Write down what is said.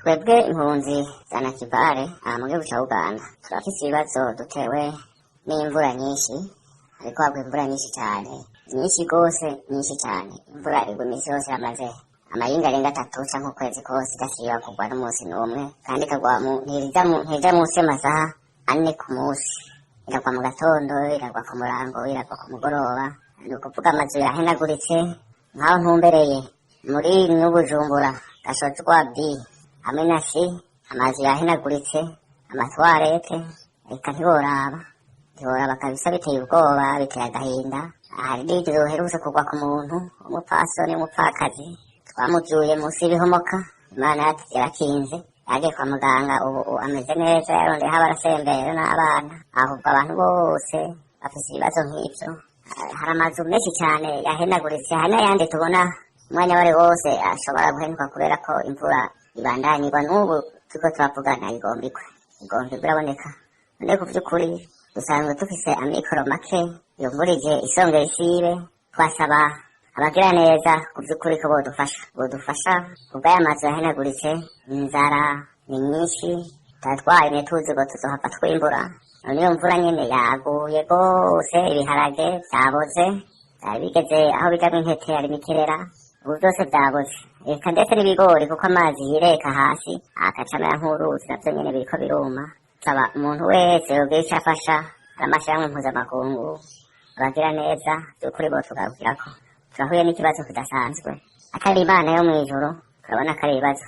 Twebwe impunzi za Nakivale aha mu gihugu ca Uganda turafise ibibazo dutewe n'imvura nyinshi. Hariko hagwa imvura nyinshi cane, nyinshi gose, nyinshi cane. Imvura igwa imisi yose, yamaze amayinga arenga 3 canke ukwezi kose idasiba kugwa n'umunsi n'umwe, kandi ikagwa ntija munsi y'amasaha 4 ku munsi. Iragwa mu gatondo, iragwa ku murango, iragwa ku mugoroba. Ni ukuvuga amazu yahenaguritse. Nk'aho ntumbereye muri n'Ubujumbura, Gashojwa B hamwe na C, amazu yahenaguritse, amatwarete, reka ntiworaba, ntiworaba kabisa. Biteye ubwoba, biteye agahinda. Hari n'inzu uherutse kugwa ku muntu umupfasoni w'umupfakazi, twamuvyuye munsi y'ibihomoka. Imana yarakinze, yagiye kwa muganga, ubu ameze neza, yarondeyeho abarasembera n'abana. Ahubwo abantu bose bafise ibibazo nk'ivyo. Hari amazu menshi cyane yahenaguritse, hari n'ayandi tubona umwanya wari wose ashobora guhenuka, kubera ko imvura ibandanyirwa n'ubu turiko turavugana, igomba igwe, igomba igwe, iraboneka. None ku vy'ukuri dusanzwe dufise amikoro make, iyo mvura ije isongera isibe. Twasaba abagira neza ku vy'ukuri ko bodufasha, bodufasha kubw'aya mazu yahenaguritse. Inzara ni nyinshi, turatwaye tuzi ngo tuzohava twimbura, none iyo mvura nyene yaguye rwose, ibiharage vyaboze, vyari bigeze aho bijamwo intete, hari imikerera, ubu vyose vyaboze, eka ndetse n'ibigori, kuko amazi yireka hasi agaca amera nk'uruzi, navyo nyene biriko biruma. Saba umuntu wese yogira ico afasha, hari amashirahamwe mpuzamakungu, abagira neza, vy'ukuri botugarukirako. Turahuye n'ikibazo kidasanzwe, atari Imana yo mw'ijuru, turabona ko ari ibibazo.